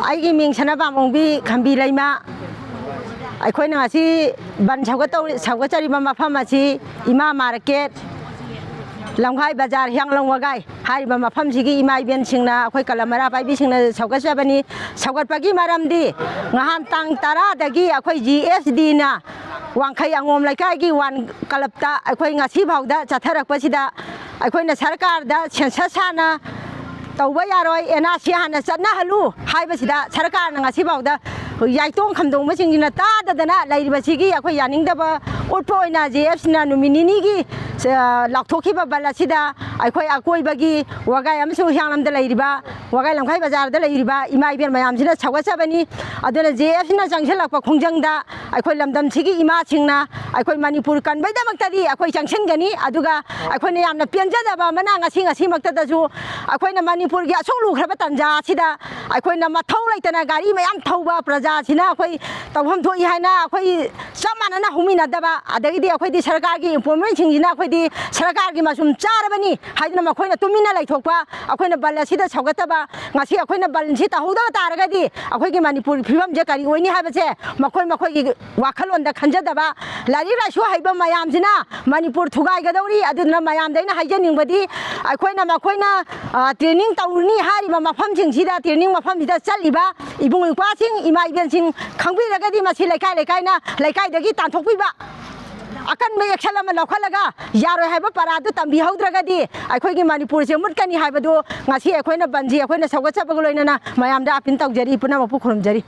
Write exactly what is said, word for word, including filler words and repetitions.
ꯑꯩꯒꯤ ꯃꯤꯡ ꯁꯅꯥꯄꯥꯝ ꯑꯣꯡꯕꯤ ꯈꯝꯕꯤ ꯂꯩꯃ꯫ ꯑꯩꯈꯣꯏꯅ ꯉꯁꯤ ꯕꯟ ꯁꯧꯒꯠꯇꯧꯔꯤ-, ꯁꯧꯒꯠꯆꯔꯤꯕ ꯃꯐꯝ ꯑꯁꯤ ꯏꯃꯥ ꯃꯥꯔꯀꯦꯠ, ꯂꯝꯈꯥꯏ ꯕꯖꯥꯔ, ꯍꯤꯌꯥꯡꯂꯝ ꯋꯥꯒꯥꯏ ꯍꯥꯏꯔꯤꯕ ꯃꯐꯝꯁꯤꯒꯤ ꯏꯃꯥ ꯏꯕꯦꯟꯁꯤꯡꯅ ꯑꯩꯈꯣꯏ ꯀꯂꯝ ꯃꯔꯥ ꯄꯥꯏꯕꯤꯁꯤꯡꯅ ꯁꯧꯒꯠꯆꯕꯅꯤ꯫ ꯁꯧꯒꯠꯄꯒꯤ ꯃꯔꯝꯗꯤ ꯉꯍꯥꯟ ꯇꯥꯡ ꯇꯔꯥꯗꯒꯤ ꯑꯩꯈꯣꯏ ꯖꯤ ꯑꯦꯁ ꯗꯤꯅ ꯋꯥꯡꯈꯩ ꯑꯉꯣꯝ ꯂꯩꯀꯥꯏꯒꯤ ꯋꯥꯟ ꯀ꯭ꯂꯕꯇ ꯑꯩꯈꯣꯏ ꯉꯁꯤ ꯐꯥꯎꯗ ꯆꯠꯊꯔꯛꯄꯁꯤꯗ ꯑꯩꯈꯣꯏꯅ ꯁꯔꯀꯥꯔꯗ ꯁꯦꯟꯁꯁ ꯍꯥꯟꯅ ꯇꯧꯕ ꯌꯥꯔꯣꯏ, ꯑꯦꯟ ꯑꯥꯔ ꯁꯤ ꯍꯥꯟꯅ ꯆꯠꯅꯍꯜꯂꯨ ꯍꯥꯏꯕꯁꯤꯗ ꯁꯔꯀꯥꯔꯅ ꯉꯁꯤ ꯐꯥꯎꯗ ꯌꯥꯏꯇꯣꯡ ꯈꯝꯗꯣꯡꯕꯁꯤꯡꯁꯤꯅ ꯇꯥꯗꯗꯅ ꯂꯩꯔꯤꯕꯁꯤꯒꯤ ꯑꯩꯈꯣꯏ ꯌꯥꯅꯤꯡꯗꯕ ꯎꯠꯄ ꯑꯣꯏꯅ ꯖꯦ ꯑꯦꯐ ꯁꯤꯅ ꯅꯨꯃꯤꯠ ꯅꯤꯅꯤꯒꯤ, ꯑ, ꯂꯥꯎꯊꯣꯛꯈꯤꯕ ꯕꯟ ꯑꯁꯤꯗ ꯑꯩꯈꯣꯏ ꯑꯀꯣꯏꯕꯒꯤ ꯋꯥꯒꯥꯏ ꯑꯃꯁꯨꯡ ꯍꯤꯌꯥꯡꯂꯝꯗ ꯂꯩꯔꯤꯕ ꯋꯥꯒꯥꯏ ꯂꯝꯈꯥꯏ ꯕꯖꯥꯔꯗ ꯂꯩꯔꯤꯕ ꯏꯃꯥ ꯏꯕꯦꯟ ꯃꯌꯥꯝꯁꯤꯅ ꯁꯧꯒꯠꯆꯕꯅꯤ꯫ ꯑꯗꯨꯅ ꯖꯦ ꯑꯦꯐ ꯁꯤꯅ ꯆꯪꯁꯤꯜꯂꯛꯄ ꯈꯣꯡꯖꯪꯗ ꯑꯩꯈꯣꯏ ꯂꯝꯗꯝꯁꯤꯒꯤ ꯏꯃꯥꯁꯤꯡꯅ ꯑꯩꯈꯣꯏ ꯃꯅꯤꯄꯨꯔ ꯀꯟꯕꯩꯗꯃꯛꯇꯗꯤ ꯑꯩꯈꯣꯏ ꯆꯪꯁꯤꯟꯒꯅꯤ, ꯑꯗꯨꯒ ꯑꯩꯈꯣꯏꯅ ꯌꯥꯝꯅ ꯄꯦꯟꯖꯗꯕ ꯑꯃꯅ ꯉꯁꯤ ꯉꯁꯤꯃꯛꯇꯗꯁꯨ ꯑꯩꯈꯣꯏꯅ ꯃꯅꯤꯄꯨꯔꯒꯤ ꯑꯁꯨꯛ ꯂꯨꯈ꯭ꯔꯕ ꯇꯥꯟꯖꯥ ꯑꯁꯤꯗ ꯑꯩꯈꯣꯏꯅ ꯃꯊꯧ ꯂꯩꯇꯅ ꯒꯥꯔꯤ ꯃꯌꯥꯝ ꯊꯧꯕ ꯄ꯭ꯔꯖꯥꯁꯤꯅ ꯑꯩꯈꯣꯏ ꯇꯧꯐꯝ ꯊꯣꯛꯏ ꯍꯥꯏꯅ ꯑꯩꯈꯣꯏ ꯆꯞ ꯃꯥꯟꯅꯅ ꯍꯧꯃꯤꯟꯅꯗꯕ, ꯑꯗꯒꯤꯗꯤ ꯑꯩꯈꯣꯏꯗꯤ ꯁꯔꯀꯥꯔꯒꯤ ꯑꯦꯄꯣꯏꯟꯃꯦꯟꯁꯤꯡꯁꯤꯅ ꯑꯩꯈꯣꯏꯗꯤ ꯁꯔꯀꯥꯔꯒꯤ ꯃꯁꯨꯝ ꯆꯥꯔꯕꯅꯤ ꯍꯥꯏꯗꯨꯅ ꯃꯈꯣꯏꯅ ꯇꯨꯃꯤꯟꯅ ꯂꯩꯊꯣꯛꯄ, ꯑꯩꯈꯣꯏꯅ ꯕꯟ ꯑꯁꯤꯗ ꯁꯧꯒꯠꯇꯕ, ꯉꯁꯤ ꯑꯩꯈꯣꯏꯅ ꯕꯟꯁꯤ ꯇꯧꯍꯧꯗꯕ ꯇꯥꯔꯒꯗꯤ ꯑꯩꯈꯣꯏꯒꯤ ꯃꯅꯤꯄꯨꯔꯒꯤ ꯐꯤꯕꯝꯁꯦ ꯀꯔꯤ ꯑꯣꯏꯅꯤ ꯍꯥꯏꯕꯁꯦ ꯃꯈꯣꯏ ꯃꯈꯣꯏꯒꯤ ꯋꯥꯈꯜꯂꯣꯟꯗ ꯈꯟꯖꯗꯕ, ꯂꯥꯏꯔꯤꯛ ꯂꯥꯏꯁꯨ ꯍꯩꯕ ꯃꯌꯥꯝꯁꯤꯅ ꯃꯅꯤꯄꯨꯔ ꯊꯨꯒꯥꯏꯒꯗꯧꯔꯤ꯫ ꯑꯗꯨꯗꯨꯅ ꯃꯌꯥꯝꯗ ꯑꯩꯅ ꯍꯥꯏꯖꯅꯤꯡꯕꯗꯤ, ꯑꯩꯈꯣꯏꯅ ꯃꯈꯣꯏꯅ, ꯑ, ꯇ꯭ꯔꯦꯅꯤꯡ ꯇꯧꯔꯅꯤ ꯍꯥꯏꯔꯤꯕ ꯃꯐꯝꯁꯤꯡꯁꯤꯗ, ꯇ꯭ꯔꯦꯅꯤꯡ ꯃꯐꯝꯁꯤꯗ ꯆꯠꯂꯤꯕ ꯏꯕꯨꯡ ꯏꯄ꯭ꯋꯥꯁꯤꯡ, ꯏꯃꯥ ꯏꯕꯦꯟꯁꯤꯡ ꯈꯪꯕꯤꯔꯒꯗꯤ ꯃꯁꯤ ꯂꯩꯀꯥꯏ ꯂꯩꯀꯥꯏꯅ, ꯂꯩꯀꯥꯏꯗꯒꯤ ꯇꯥꯟꯊꯣꯛꯄꯤꯕ, ꯑꯀꯟꯕ ꯑꯦꯛꯁꯟ ꯑꯃ ꯂꯧꯈꯠꯂꯒ ꯌꯥꯔꯣꯏ ꯍꯥꯏꯕ ꯄꯔꯥꯗꯨ ꯇꯝꯕꯤꯍꯧꯗ꯭ꯔꯒꯗꯤ ꯑꯩꯈꯣꯏꯒꯤ ꯃꯅꯤꯄꯨꯔꯁꯦ ꯃꯨꯠꯀꯅꯤ ꯍꯥꯏꯕꯗꯨ ꯉꯁꯤ ꯑꯩꯈꯣꯏꯅ ꯕꯟꯁꯤ ꯑꯩꯈꯣꯏꯅ ꯁꯧꯒꯠꯆꯕꯒ ꯂꯣꯏꯅꯅ ꯃꯌꯥꯝꯗ ꯑꯥꯄꯤꯜ ꯇꯧꯖꯔꯤ, ꯄꯨꯝꯅꯃꯛꯄꯨ ꯈꯨꯔꯨꯝꯖꯔꯤ꯫